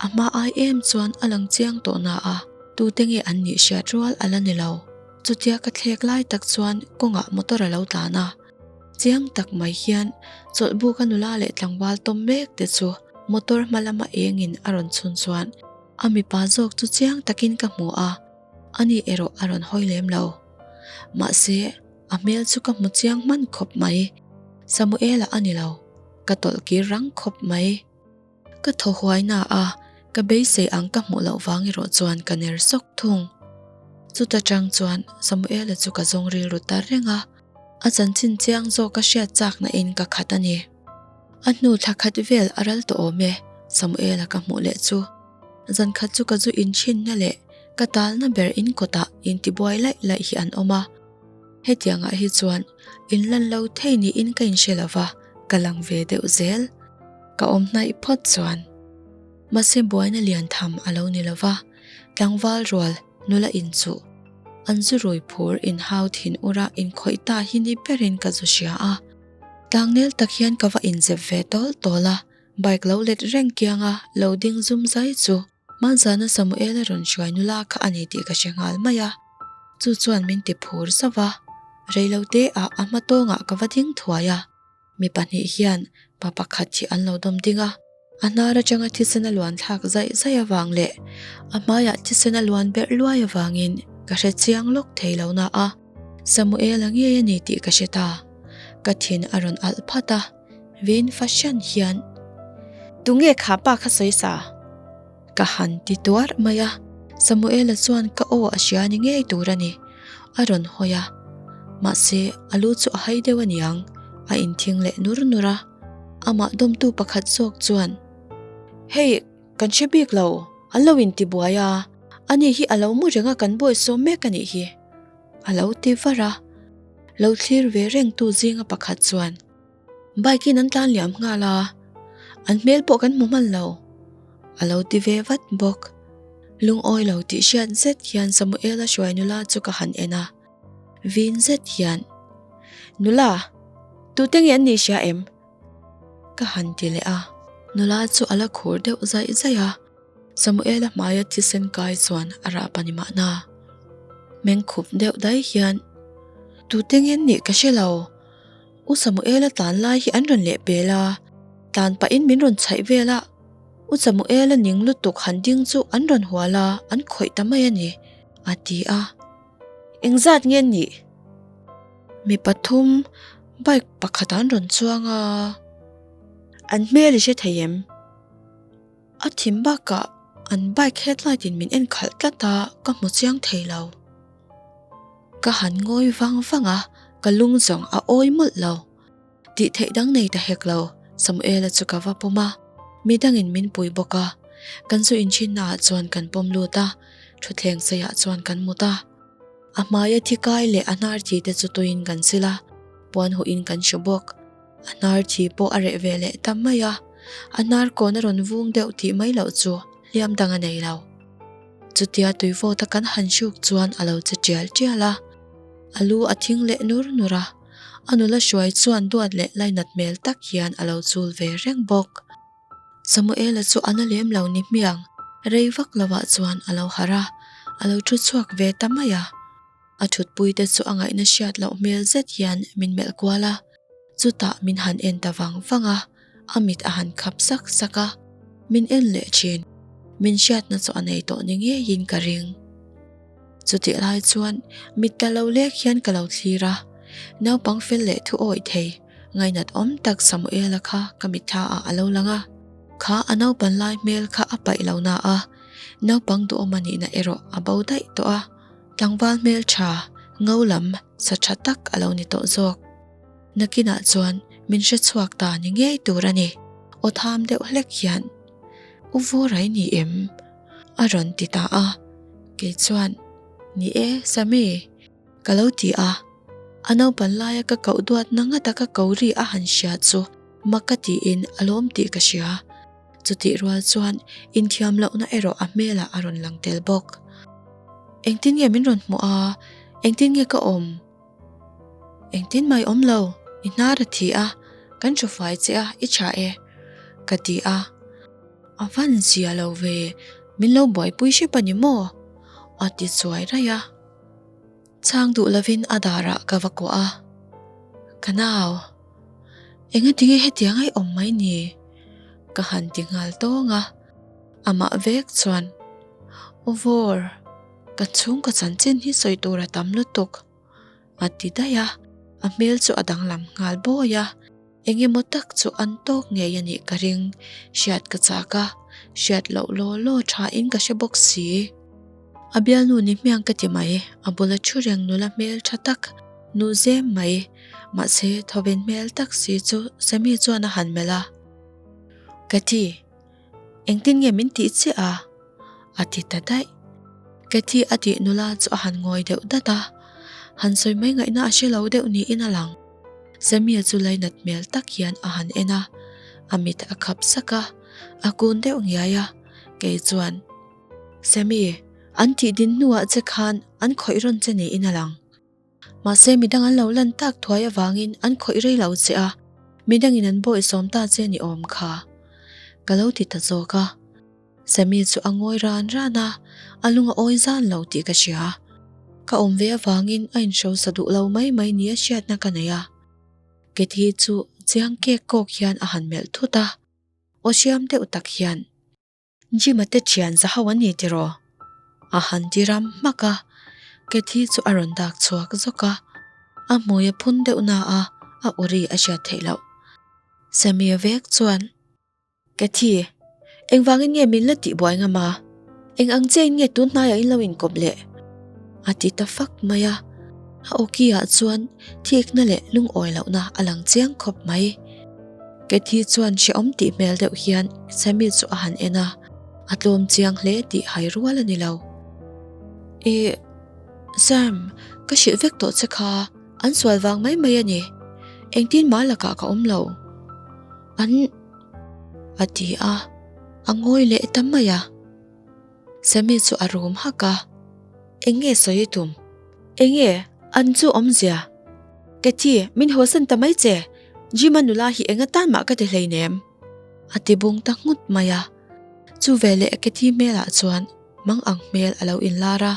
a hma ai em chuan a lang chiang tawh na a, tute nge an nih hriat rual a la ni lo. Chutia ka thlek lai tak chuan kawngah motor a lo tlan a. Chiang tak mai hian chawlhbuka nula leh tlangval tawm mek te chu motor hma lama engin a rawn chhun chuan a mipa zawk chu chiang takin ka hmu a, ani erawh a rawn hawi lem lo. Mahse, a hmel chu ka hmu chiang hman khawp mai. Samuela a ni lo, ka tawlh kir rang khawp mai. Ka thaw huai na a, ka beisei ang ka hmuh loh vang erawh chuan ka ner sawk thung. Chuta tang chuan Samuela chu ka zawng rilru ta reng a, a chanchin chiang zawk ka hriat chakna in ka khat a ni. A hnu thla khat vel a ral tawh awm e, Samuela ka hmuh leh chu. Zan khat chu ka zu inchhinna leh ka talna ber in kawtah intibuai laih laih hi an awm a. Hetiangah hi chuan inlan lo thei niin ka inhre lo va, ka lang ve deuh zel. Ka awm hnaih phawt chuan. Mahse buaina lian tham a lo ni lo va, tlangval rual nula inchuh, an zu rui phur inhau thin ura inkhawih ta hi ni berin ka zu hria a. Tlangnel tak hian ka va inzep ve tawl tawl a. Bike lo let reng kianga lo ding zum zai chu Hmanzana Samuela rawn hruai nula kha a ni tih ka hre nghal mai a, chu chuan min ti phur zauh a, reilote ah a hma tawngah ka va ding thuai a. Mi pahnih hian pa pakhat hi an lo dawm ding a, a hnar atanga thisen a luan thlak zaih zaih avang leh a hmaiah thisen a luan berh luai avangin ka hre chiang lawk thei lo na a, Samuela ngei a ni tih ka hre ta. Ka thin a rawn alh phat a, vin fahran hian, Tunge kha pa kha sawi sa? Ka han ti tuar mai a, Samuela chuan ka aw a hria ni ngei tur a ni, a rawn hawi a. Mahse, a lu chu a hai deuh a niang, a inthing leh nur nur a. Amah dawmtu pakhat zawk chuan, Hei, kan hre bik lo, an lo intibuai a, ani hi a lo mu reng a kan bawisawm mek a nih hi, a lo ti var a. Lo thlir ve rengtu zinga pakhat chuan, Bike in an tlan liam nghal a, an hmel pawh kan hmu hman lo, a lo ti ve vat bawk. Lungawi lo tih hriat zet hian Samuela hruai nula chu ka han en a, vin zet hian, Nula, tute nge an nih hria em? Ka han ti leh a. Nula chu a la khur deuh zaih zaih a, Samuela hmaia thisen kai chuan a rah pa ni mahna. Mengkhup deuh dai hian, Tute nge an nih ka hre lo. U Samuela tlan lai hi an rawn leh pel a, tlan pahin min rawn chhaih vel a, U Samuela ning lutuk han ding chu an rawn hual a, an khawih ta mai a ni, a ti a. Engzat nge nih? Mi pathum bike pakhat an rawn chuang a, an hmel i hre thei em? A thim bakah an bike headlight in min en khalh tlat a, ka hmu chiang thei lo. Ka han ngawi vang vang a, ka lung zawng a awi mawlh lo. Tih theih dang nei ta hek lo, Samuela chu ka va pawm a, mi dangin min pui bawk a. Kan zu inchhinna ah chuan kan pawm lut a, thutthleng seiah chuan kan mut a. A hmaia thi kai leh a hnar thi te chu tuiin kan sil a, puan huhin kan hru bawk. A hnar thi pawh a reh ve leh ta mai a, a hnar kawn a rawn vung deuh tih mai loh chu hliam dang a nei lo. Chutia tuivawt a kan han hruk chuan a lo che tial tial a, a lu a thing leh nur nur a, a nula hruai chuan duat leh lainat hmel tak hian a lo chul ve reng bawk. Samuela chu a na lem lo ni hmiang, rei vak lovah chuan a lo harh a, a lo thu chhuak ve ta mai a. A thutpuite chu a ngaihna hriat loh hmel zet hian min melh kual a, chutah min han en ta vang vang a, a mit a han khap sak sak a, min en leh thin, min hriatna chu a nei tawh ni ngeiin ka ring. Chutih lai chuan mit tla lo lek hian ka lo thlir a, naupang fel leh thu awih thei, ngainat awm tak Samuela kha ka mitthla ah a lo lang a, kha a naupan lai hmel kha a paih lo na a, naupang duhawm a nihna erawh a bo daih tawh a. Tlangval hmeltha, ngo lam, sa tha tak a lo ni tawh zawk. Nakinah chuan min hre chhuak ta ni ngei tur a ni. Aw tham deuh hlek hian, U Vurai ni em? a rawn ti ta a. Kei chuan, Ni e, Sammy, ka lo ti a. A naupan laia ka koh duatna ngata ka ko ri a han hria chu mak ka tiin a lawm tih ka hria. Chutih rual chuan inthiam lohna erawh a hmelah a rawn lang tel bawk. Engtin nge min rawn hmuh a? Engtin nge ka awm? Engtin mai awm lo, i hnar a thi a, kan hru fai che a, i tha e, ka ti a. A van zia lo ve, min lo buaipui hrep a ni maw? A ti chuai raih a. Chhang duh lovin a darah ka va kuah a, Ka nau, engatinge hetiang a i awm mai ni? Ka han ti nghal tawng a, amah vek chuan, Aw vawr, ka chhungkaw chanchin hi sawi tur a tam lutuk, a ti daih a, a hmel chu a danglam nghal bawi a. Eng emaw tak chu an tawk ngei a nih ka ring, hriat ka chak a, hriat loh law law tha in ka hre bawk si. A bialnu ni hmiang ka ti mai, a bula thu reng nula hmel tha tak, nu zem mai, mahse thawven hmel tak si chu Sammy chuan a han melh a. Ka ti, engtin nge min tih chiah a? A ti ta daih. Kathy a tih nula chu a han ngawi deuh dat a, han sawi mai ngaihna a hre lo deuh niin a lang. Samia chu lainat hmel tak hian a han en a, a mit a khap sak a, a kun deuh ngiai a, kei chuan, Sammy, an tih din hnuah che khan an khawih rawn che niin a lang. Mahse midang an lo lan tak thuai avangin an khawih rei lo che a, midangin an bawihsawm ta che ni awm kha. Ka lo ti ta zawk a. Sammy chu a ngawi ran ran a, a lung a awi zan lo tih ka hria. Ka awm ve avangin a inhrosa duh lo mai mai nia hriatna ka nei a. Kathy chu chiang kek kawk hian a han melh thut a, aw hriam deuh tak hian, Jim-a te thian za ho an ni tiraw? A han ti ram hmak a, Kathy chu a rawn dak chhuak zawk a, a hmui a phun deuh na a, a uri a hriat theih loh. Sammy-a vek chuan. Kathy, engvangin nge min la tih buai ngam a? Eng ang chiahin nge tun hnaiah in lo inkawp leh? A ti ta fak mai a. A awki ah chuan thikna leh lungawi lohna a lang chiang khawp mai. Kathy chuan hrehawm tih hmel deuh hian Sammy chu a han en a, a tlawm chiang hle tih hai rual a ni lo. Ih, Sam, ka hrilh vek tawh che kha, an sual vang mai mai a ni. Engtin mah lakah ka awm lo. An. A ti a, a ngawi leh ta mai a. Sammy chu a rum hak a, Eng nge sawi i tum? Eng nge an chu awmzia? Cathy, min hawsan ta mai che, Jim-a nula hi eng atan mah ka ti hleinem. A ti bung ta nghut mai a. Chu veleh Cathy hmelah chuan mang ang hmel a lo inlar a.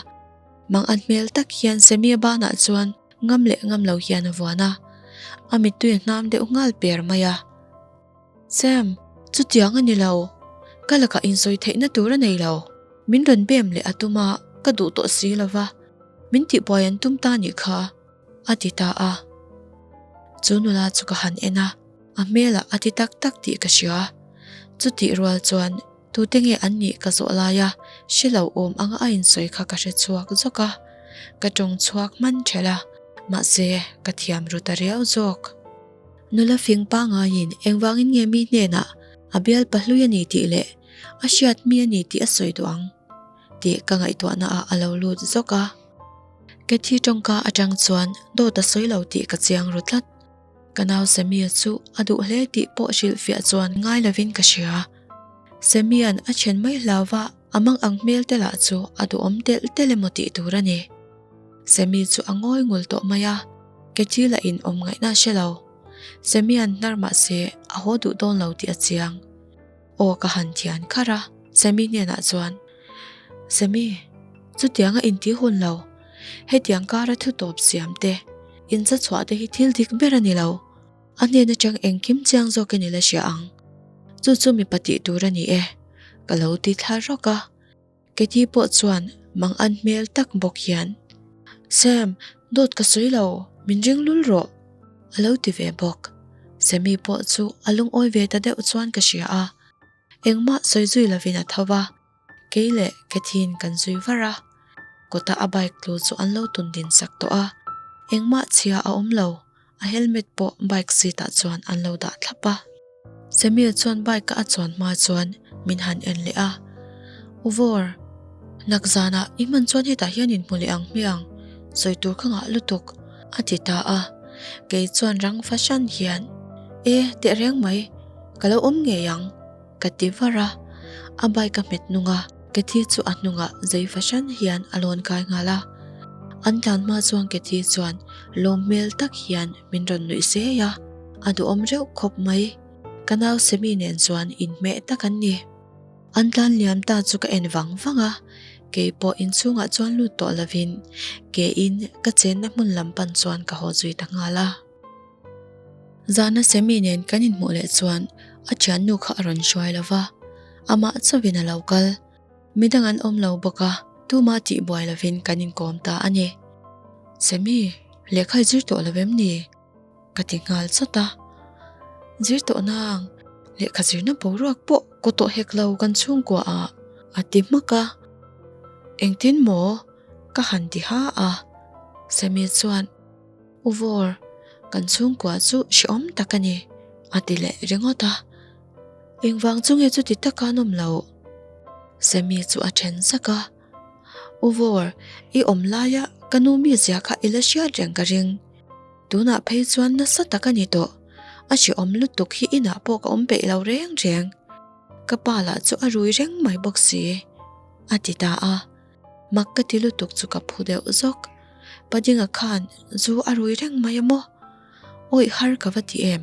Mang an hmel tak hian Sammy-a banah chuan ngam leh ngam lo hian a vuan a, a mittui a hnam deuh nghal per mai a. Sam, chutiang a ni lo. Ka lakah insawi theihna tur a nei lo. Min rawn bem leh a tum a, ka duh tawh si lo va. Min tihbuai an tum ta nih kha, a ti ta a. Chu nula chu ka han en a, a hmelah a ti tak tak tih ka hria. Chutih rual chuan tute nge an nih ka zawh laia hre lo awm anga a insawi kha ka hre chhuak zawk a. Ka tawng chhuak hman ṭhelh a, mahse ka thiam ru ta riau zawk. Nula fing pangaiin engvangin nge mi hnenah a bial pahlui a ni tih leh a hriat mi a ni tih a sawi duh ang tih ka ngaihtuahna ah a lo lut zawk a. Cathy tawngka atang chuan dawt a sawi lo tih ka chiang ru tlat. Ka nau Sammy-a chu a duh hle tih pawh hrilhfiah chuan ngai lovin ka hria. Sammy-a'n a then mai hlau va a mang ang hmel te lah chu a duhawm telh telh emaw tih tur a ni. Sammy chu a ngawi ngul tawh mai a. Cathy lah in awm ngaihna a hre lo. Sammy-a'n hnar mah se a haw duh dawn lo tih a chiang. Aw ka han thian kharh a, Sammy hnenah chuan, Sammy, chutianga inti hun lo. Hetiang kara thu tawp siam te, incha chhuah te hi thil dik ber a ni lo. A hnen atang engkim chiang zawkin i la hria ang. Chu chu mipa tih tur a ni e, ka lo ti thla rawk a. Katie pawh chuan mang an hmel tak bawk hian, Sam, dawt ka sawi lo, min ring lul rawh, a lo ti ve bawk. Sammy pawh chu a lungawi ve ta deuh chuan ka hria a, engmah sawi zui lovin a tho va, kei leh Katie-in kan zui var a. Kawta a bike tlu chu an lo tun din sak tawh a, engmah chhia a awm lo, a helmet pawh bike seat ah chuan an lo dah thlap a. Samuel chuan bike a chuan hma chuan min han en leh a, U Vawr, nak zanah i hman chuan hetah hian inhmu leh ang hmiang, sawi tur ka ngah lutuk, a ti ta a. Kei chuan rang fahran hian, E, tehreng mai, ka lo awm ngei ang. Ka ti var a, a bike a hmet hnung a, Kathy chu a hnungah zei fahran hian a lawn kai nghal a. An tlan hma chuan Kathy chuan lawm hmel tak hian min rawn nuih sei a, a duhawm reuh khawp mai. Ka nau Sammy nen chuan inhmeh tak an ni. An tlan liam ta chu ka en vang vang a, kei pawh inchhungah chuan lut tawh lovin ke in ka chenna hmun lam pan chuan ka haw zui ta nghal a. Zana Sammy nen kan inhmuh leh chuan a thiannu kha a rawn hruai lo va, amah chauhin a lo kal. Midang an awm lo bawk a, tuma tih buai lovin kan inkawm ta a ni. Sammy, lehkha i zir tawh lo em ni? Ka ti nghal chawt a. Zir tawh nang, lehkha zirna boruak pawh kaw tawh hek lo kan chhungkua ah, a ti hmak a. Engtin maw? Ka han ti ha a. Sammy chuan. U Vawr, kan chhungkua chu hrehawm tak a ni, a ti leh ringawt a. Engvang chu nge chuti taka an awm loh? Sammy chu a then zak a. U Vawr, i awm laia ka nu mizia kha i la hriat reng ka ring. Tunah phei chuan nasa tak a ni tawh. A hrehawm lutuk hi inah pawh ka awm peih lo reng reng. Ka pa lah chu a rui reng mai bawk si, a ti ta a. Mak ka ti lutuk chu ka phu deuh zawk. Padinga khan zu a rui reng mai a maw? Awih har ka va ti em?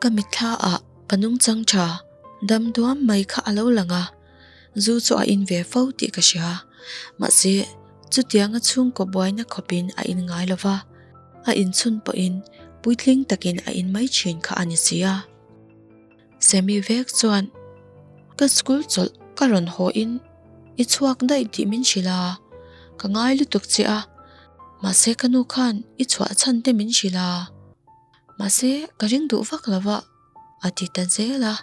Ka mitthla ah pa nungchang tha, Dam duam mai kha a lo lang a, zu chu a in ve fo tih ka hria. Mahse, chutianga chhungkaw buaina khawpin a in ngai lo va, a inchhun pawhin puitling takin a in mai thin kha a ni si a. Semi vek chuan, Ka school chawlh ka rawn haw in i chhuak daih tih min hrilh a, ka ngai lutuk che a, mahse ka nu khan i chhuah chhan te min hrilh a, mahse ka ring duh vak lo va a ti ta zel a,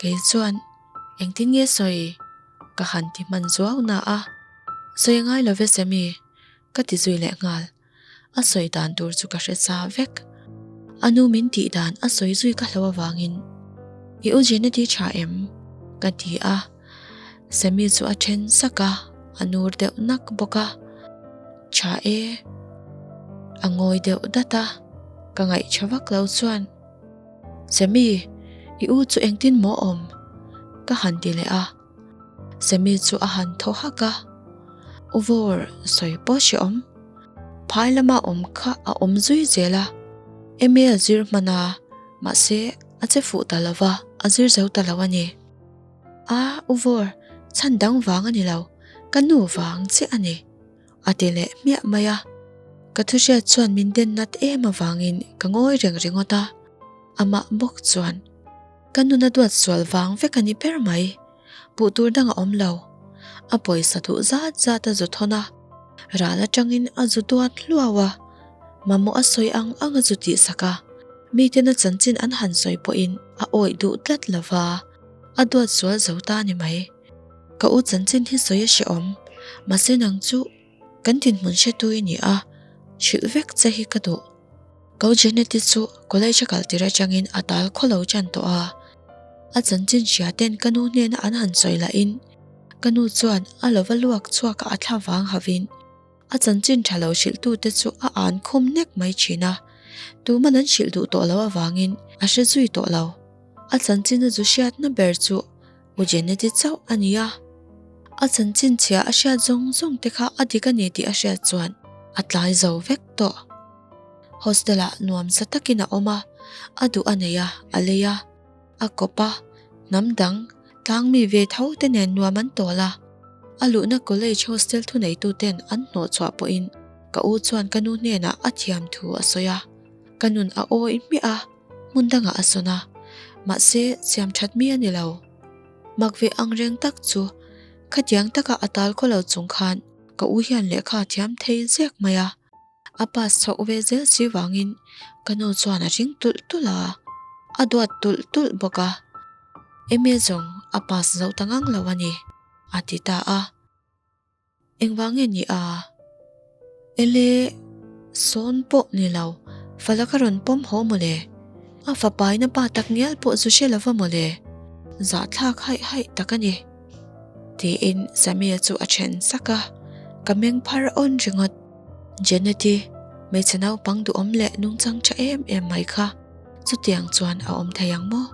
kei chuan engtin nge sawi ka han ti hman zuau na a, sawi a ngai lo ve Semi ka ti zui leh nghal. A sawi dan tur chu ka hre sa vek. A nu min tih dan a sawi zui ka hlo avangin, I u Jeneti tha em? ka ti a. Sammy chu a then sak a, a nur deuh nak bawk a. Tha e. A ngawi deuh dat a, ka ngaih tha vak lo chuan, Sammy, i u chu engtin maw awm? ka han ti leh a. Sammy chu a han thaw hak a, U Vawr sawi pawh hrehawm. Phai lama awm kha a awm zui zel a, MA a zir hman a, mahse a che fuh ta lo va, a zir zo ta lo a ni. A, U Vawr, chhan dang vang a ni lo, ka nu vang chiah a ni, a ti leh hmiah mai a. Ka thuhriat chuan min den nat em avangin ka ngawi reng ringawt a, amah bawk chuan. Ka nuna duat sual vang vek a ni ber mai. Puh tur dang a awm lo. A pawisa duh zat zat a zu thawn a, ral atangin a zu duat hluau a, mamawh a sawi ang ang a zu tihsak a, miten a chanchin an han sawi pawhin a awih duh tlat lo va, a duat sual zo ta a ni mai. Ka u chanchin hi sawi a hrehawm, mahse nang chu kan dinhmun hretu i ni a, hrilh vek che hi ka duh. Ko Janet-i chu college a kal tir atangin a tal khaw lo tan tawh a. A chanchin hria ten ka nu hnena an han sawi lahin ka nu chuan a lova luak chhuak a thla vang havin a chanchin tha lo hrilhtute chu a an khum nek mai thin a. Tuman an hrilh duh tawh lo avangin a hre zui tawh lo. A chanchin a zu hriatna ber chu U Janet-i chauh a ni a. A chanchin chhia a hriat zawng zawng te kha a dik a ni tih a hriat chuan a tlai zo vek tawh. Hostel-ah nuam sa takin a awm a, a duh a nei a, a lei a, a kawp a, hnam dang, tlang mi ve tho te nen nuam an tawl a. A luhna college hostel thuneituten an hnawh chhuah pawhin ka u chuan ka nu hnenah a thiam thu a sawi a, ka nun a awi hmiah a, hmun dangah a sawn a, mahse siam that mi a ni lo. Mak ve ang reng tak chu khatiang taka a tal khaw lo chung khan ka u hian lehkha a thiam thei zek mai a. A pass chhoh ve zel si vangin ka nu chuan a ring tulh tulh a, a duat tulh tulh bawk a. Eme zawng a pass zo ta ngang lo a ni, a ti ta a. Engvang nge ni a? Ele, sawn pawh ni lo, fala ka rawn pawm haw mawle. A fapaina pa tak ngial pawh zu hre lova mawle. Zahthlak haih haih tak a ni. Tiin Samia chu a then sak a, ka meng phar awn ringawt. Janet-i, hmeichhe naupang duhawm leh nungchang tha em em mai kha chutiang chuan a awm thei ang maw?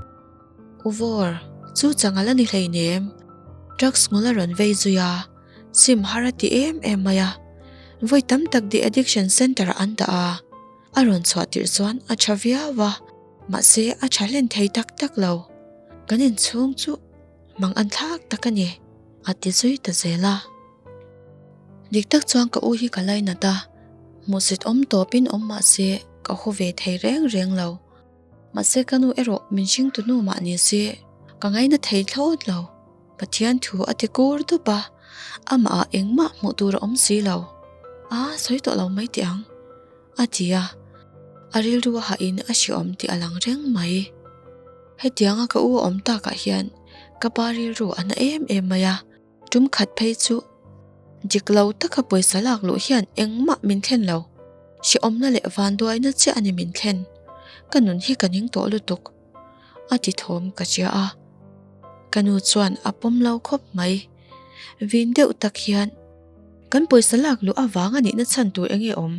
U Vawr, chu chang a la ni hleinem. Drugs ngul a rawn vei zui a, sim har a ti em em mai a. Vawi tam tak de addiction centre ah an dah a, a rawn chhuah tirh chuan a tha viau a, mahse a tha hlen thei tak tak lo. Kan inchhung chu mang an thlak tak a ni, a ti zui ta zel a. Dik tak chuan ka u hi ka lainat a, hmuhsit awm tawpin awm mah se ka haw ve thei reng reng lo. Mahse ka nu erawh min hringtu nu mah ni se ka ngaina thei thlawt lo. Pathian thu a ti kur dup a, amah ah engmah hmuh tur a awm si lo. A sawi tawh lo mai teh ang, a ti a. A rilru a hahin a hreawm tih a lang reng mai. Hetianga ka u a awm takah hian ka pa rilru a na em em mai a. Tum khat phei chu dik lo taka pawisa lak luh hian engmah min thlen lo. Hrehawmna leh vanduaina chiah a ni min thlen. Ka nun hi ka ning tawh lutuk. A ti thawm ka hria a. Ka nu chuan a pawm lo khawp mai. Vin deuh tak hian kan pawisa lak luh avang a nihna chhan tur enge awm?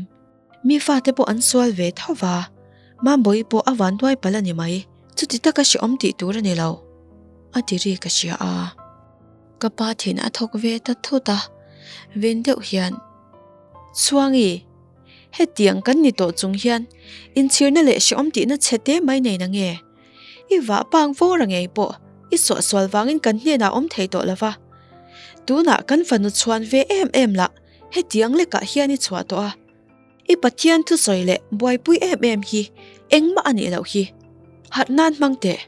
Mi fate pawh an sual ve tho va, Mambawi pawh a vanduai palh a ni mai, chuti taka hrehawm tih tur a ni lo, a ti ri ka hria a. Ka pa thin a thawk ve ta thut a, ven deuh hian, Chhuangi, hetiang kan ni tawh chung hian inchhirna leh hrehawm tihna chhe te mai nei na nge? I vah pang vawr a ngei pawh. I suahsual vangin kan hnenah awm thei tawh lo va. Tunah kan fanu chhuan ve em em lah hetiang lekah hian i chhuah tawh a. I Pathian thusawi leh buaipui em em hi engmah a nih loh hi. Harh nan hmang teh.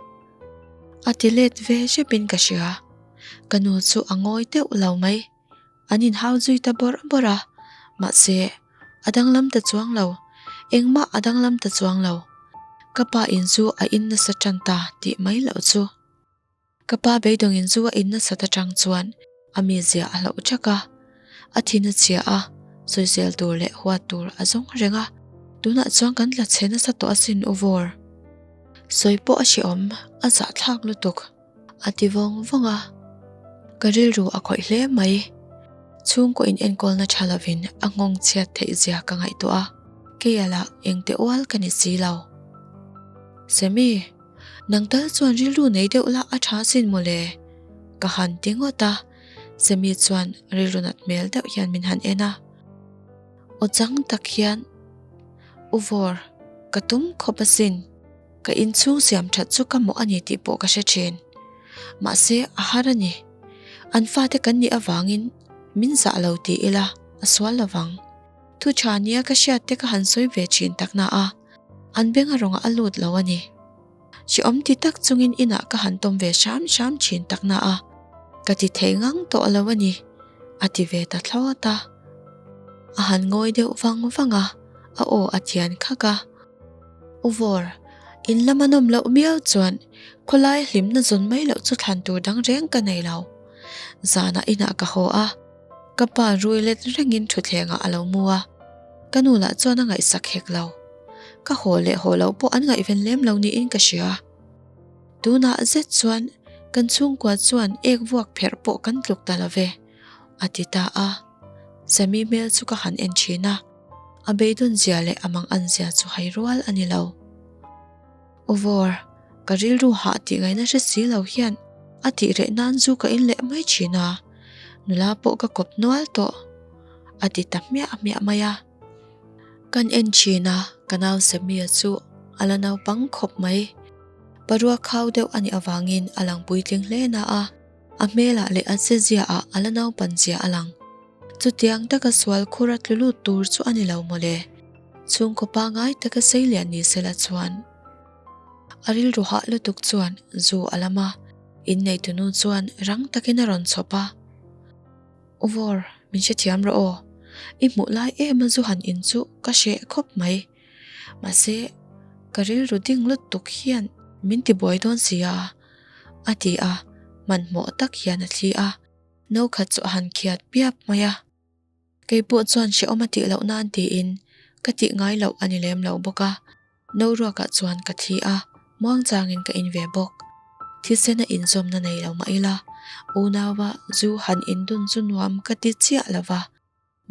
A ti let ve hrepin ka hria. Ka nu chu a ngawi deuh lo mai. An inhau zui ta bawrh bawrh a, mahse, a danglam ta chuang lo. Engmah a danglam ta chuang lo. Ka pa in chu a in nasa tan ta tih mai loh chu. Ka pa beidawng in chu a in nasat atang chuan a mizia a hlauh thak a, a thin a chhia a, sawisel tur leh huat tur a zawng reng a, tunah chuan kan tla chhe nasa tawh asin u Vawr. Sawi pawh a hrehawm, a zahthlak lutuk. A ti vawng vawng a, ka rilru a khawih hle mai. Chhungkaw in enkawlna tha lovin a nghawng chhiat theih zia ka ngaihtuah a, keia lah engte ual ka ni si lo. Semi, nang tal chuan rilru nei deuh lah a tha sin mawle, ka han ti ngawt a, Semi chuan rilru nat hmel deuh hian min han en a. Aw chang tak hian, U Vawr, ka tum khawp asin. Ka inchhung siam that chu ka mawh a ni tih pawh ka hre thin. Mahse, a har a ni. An fate kan nih avangin min zah lo ti ila a sual lo vang. Thu tha nia ka hriat te ka han sawi ve thin tak na a, an beng a rawngah a lut lo a ni. Hrehawm ti tak chungin inah ka han tawm ve hram hram thin tak na a, ka ti thei ngang tawh lo a ni, a ti ve ta thlawt a. A han ngawi deuh vang vang a, a aw a thian khak a. U Vawr, in lama nawm loh miau chuan khawlai hlimna zawn mai loh chu thlan tur dang reng ka nei lo. Zanah inah ka haw a, ka pa rui let rengin thutthlengah a lo mu a, ka nu lah chuan a ngaihsak hek lo. Ka haw leh haw loh pawh an ngaihven lem lo niin ka hria. Tunah zet chuan kan chhungkua chuan ek vuak pherh pawh kan tluk ta lo ve, a ti ta a. Sammy hmel chu ka han en thin a. A beidawn zia leh a mang an zia chu hai rual a ni lo. U Vawr, ka rilru hah tih ngaihna hre si lo hian a tih reh nan zu ka in leh mai thin a, nula pawh ka kawp nual tawh, a ti ta hmiah hmiah mai a. Kan en thin a, ka nau Sammy-a chu a la naupang khawp mai. Parua khau deuh a nih avangin a lang puitling hle na a. A hmelah leh a cheziaah a la naupan zia a lang. Chutiang taka sual khur a tlu lut tur chu a ni lo mawle. Chhungkaw pangai taka sei lian ni sela chuan a rilru hah lutuk chuan zu a lam a, inneitunu chuan rang takin a rawn chhawp a. U Vawr, min hrethiam rawh aw. I hmuh lai em a zu han in chu ka hreh khawp mai. Mahse, ka rilru ding lutuk hian min tibuai dawn si a. A ti a, hmanhmawh tak hian a thli a, no khat chu a han khiat piap mai a. Kei pawh chuan hrehawm a tih loh nan tiin ka tih ngai loh a ni lem lo bawk a, no ruakah chuan ka thli a, muangchangin ka in ve bawk. Thisen a inzawmna nei lo mah ila, unauva zu han indun chu nuam ka ti chiah lo va.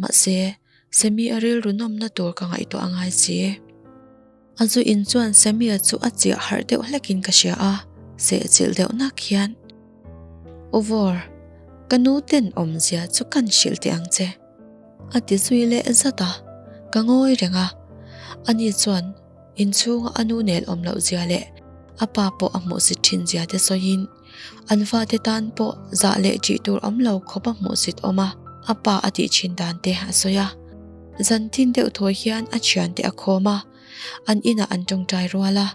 Mahse, Sammy-a rilru nawmna tur ka ngaihtuah a ngai si. A zu in chuan Sammy-a chu a chiah harh deuh hlekin ka hria a, sehchilh deuh nak hian, U Vawr, ka nu ten awmzia chu kan hrilh teh ang che, a ti zui leh zat a, ka ngawi reng a. Ani chuan inchhunga a nu nel awm loh zia leh a pa pawh a hmuhsit thin zia te sawiin, An fate tan pawh zah leh ṭih tur awm lo khawp a hmuhsit awm a, a pa a tih ṭhin dan te a sawi a. Zan tin deuh thawi hian a thiante a khawm a, an inah an ṭawngṭai rual a,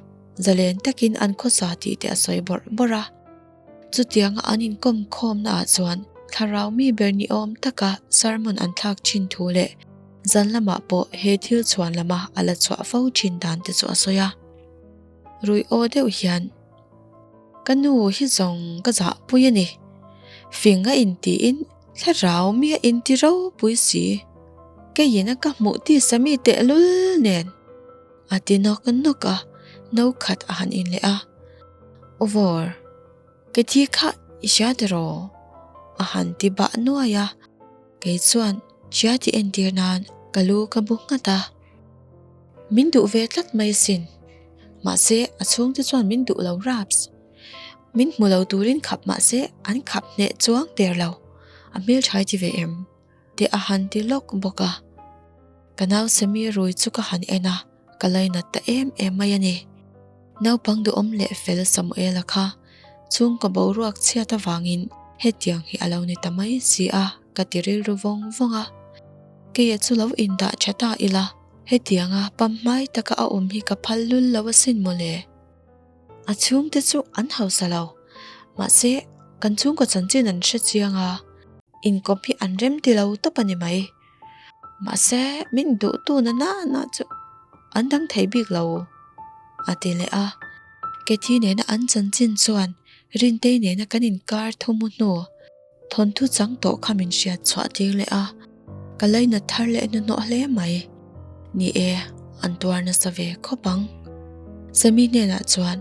zalen takin an khawsa tih te a sawi bawrh bawrh a. Chutianga an inkawm khawmna ah chuan thlarau mi ber ni awm taka sermon an thlak ṭhin thu leh zan lamah pawh he thil chhuan lama a la chhuah fo ṭhin dan te chu a sawi a. Rui aw deuh hian. Ka nu hi zawng ka zahpui a ni. Fing a intiin thlarau mi a inti ropui si. Keiin a ka hmuh tisa mi tehlul nen a ti nawk nawk a, no khat a han in leh a. Aw Vawr, ke thi kha i hria tiraw? A han ti bah nuai a, kei chuan hria tih entir nan ka lu ka bu nghat a. Min duh ve tlat mai asin. Mahse, a chhungte chuan min duh lo raps. Min hmu lo turin khap mahse an khap hneh chuang der lo. A hmeltha i ti ve em? Tih a han ti lawk bawk a. Ka nau Sammy rui chu ka han en a, ka lainat ta em em mai a ni. Naupang duhawm leh fel Samuela kha. Chhungkaw boruak chhiat avangin hetiang hi a lo ni ta mai si a, ka ti rilru vawng vawng a. Keia chu lo indah tha ta ila, hetianga pamhmai taka a awm hi ka phal lul lo asin mawle. A chhungte chu an hausa lo, mahse kan chhungkaw chanchin an hre chiang a, inkawp hi an rem ti lo tawp a ni mai. Mahse min duhtu na nana chu an dang thei bik lo, a ti leh a. Kethi nena an chanchin chuan Rintei nena kan inkar thu mu hnu Thawnthu chang tawh kha min hriat chhuah tir leh a, ka lainat thar leh hnuhnawh hle mai. Ni e, an tuar nasa ve khawp ang. Sammy hnenah chuan,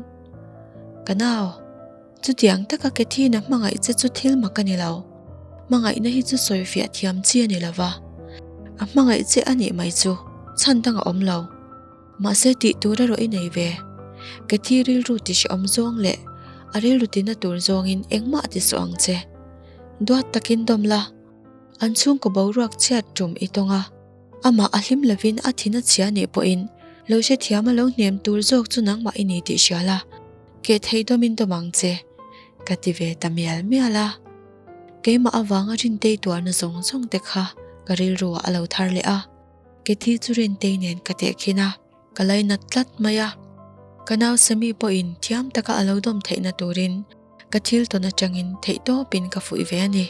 Ka nau, chutiang taka Cathy-na hmangaih che chu thil mak a ni lo. Hmangaihna hi chu sawifiah thiam chi a ni lo va. A hmangaih che a nih mai chu chhan dang a awm lo. Mahse tih tur erawh i nei ve. Cathy rilru ti hrehawm zawng leh a rilru tina tur zawngin engmah ti suh ang che. Duat takin dawm la, an chhungkaw boruak chhiat tum i tawng a, amah a hlim lovin a thin a chhia nih pawhin lo hrethiam a lo hnem tur zawk chu nangmah i ni tih hria la, keh thei dawmin dawm ang che, ka ti ve ta mial mial a. Keimah avanga Rintei tuarna zawng zawng te kha ka rilru ah a lo thar leh a. Kethi chu Rintei nen ka tehkhin a, ka lainat tlat mai a. Ka nau Sammy pawhin thiam taka a lo dawm theihna turin ka thil tawn atangin theihtawpin ka fuih ve a ni.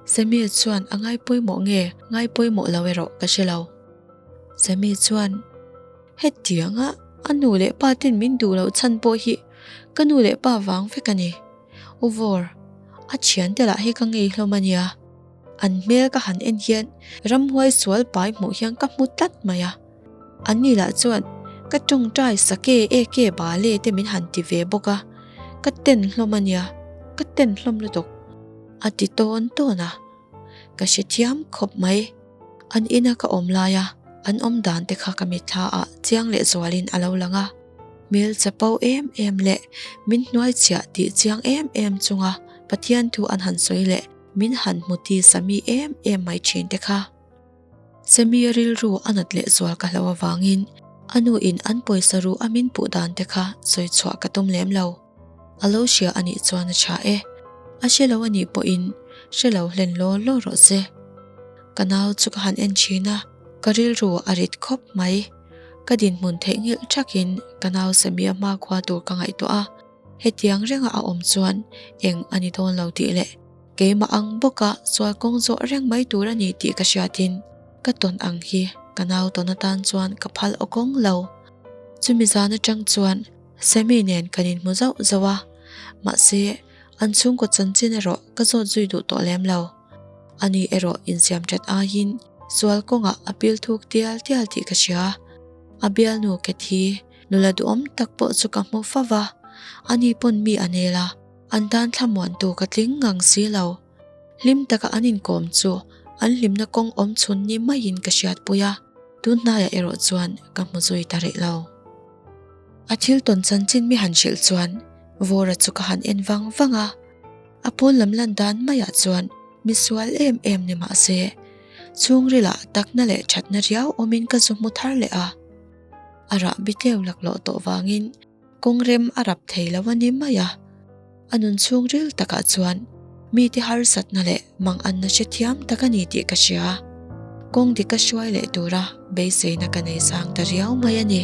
Sammy chuan a ngai pawimawh nge ngai pawimawh lo erawh ka hre lo. Sammy chuan, Hetianga a nu leh pa ten min duh loh chhan pawh hi ka nu leh pa vang vek a ni. U Vawr, a thiante lah hi ka ngei hlawm a nia. An hmel ka han en hian ramhuai sual pai hmuh hian ka hmu tlat mai a. An ni lah chuan ka tawngtai sake eke bale te min han ti ve bawk a, ka ten hlawm a nia, ka ten hlawm lutuk a ti tawn tawn a. Ka hrethiam khawp mai. An ina ka awm laia an awm dan te kha ka mitthla ah chiang leh zualin a lo lang a. Hmel chapo em em leh min hnuaichhiah tih chiang em em chunga Pathian thu an han sawi leh Min han hmu ti Sammy em em mai thin te kha. Sammy rilru a nat leh zual ka hlo avangin a nu in an pawisa ru a min puh dan te kha sawi chhuah ka tum lem lo. A lo hria a nih chuan a tha e. A hre lo a nih pawhin hre lo hlen law law rawh se. Ka nau chu ka han en thin a, ka rilru a rit khawp mai. Ka dinhmun theihnghilh thakin ka nau Sammy a hmakhua tur ka ngaihtuah a. Hetiang renga a awm chuan eng a ni dawn lo tih leh keimah ang bawka sual kawng zawh reng mai tur a ni tih ka hriatin ka tawn ang hi ka nau tawn atan chuan ka phal aw kawng lo. Chumi zan atang chuan Sammy nen kan inhmu zauh zauh a, mahse an chhungkaw chanchin erawh ka zawt zui duh tawh lem lo. Ani erawh insiam that aiin sual kawngah a pil thuk tial tial tih ka hria. A bialnu Kathy Nula duhawm tak pawh chu ka hmu fo va, ani pawn mi a nel a, an tan thlamuantu ka tling ngang si lo. Hlim taka an inkawm chu an hlimna kawng awm chhun ni maiin ka hriatpui a, tun hnaiah erawh chuan ka hmu zui ta rih lo. A thil tawn chanchin mi han hrilh chuan Vawra chu ka han en vang vang a, a pawn lam lan dan maiah chuan mi sual em em ni mah se, chhungrilah takna leh thatna riau awmin ka zu hmu thar leh a. A rah bi tleu laklawh tawh vangin kawng rem a rap thei lo a ni mai a. A nun chhungril takah chuan mite harsatna leh manganna hrethiam tak a ni tih ka hria. Kawng dik a hruai leh tura beiseina ka nei sang ta riau mai a ni.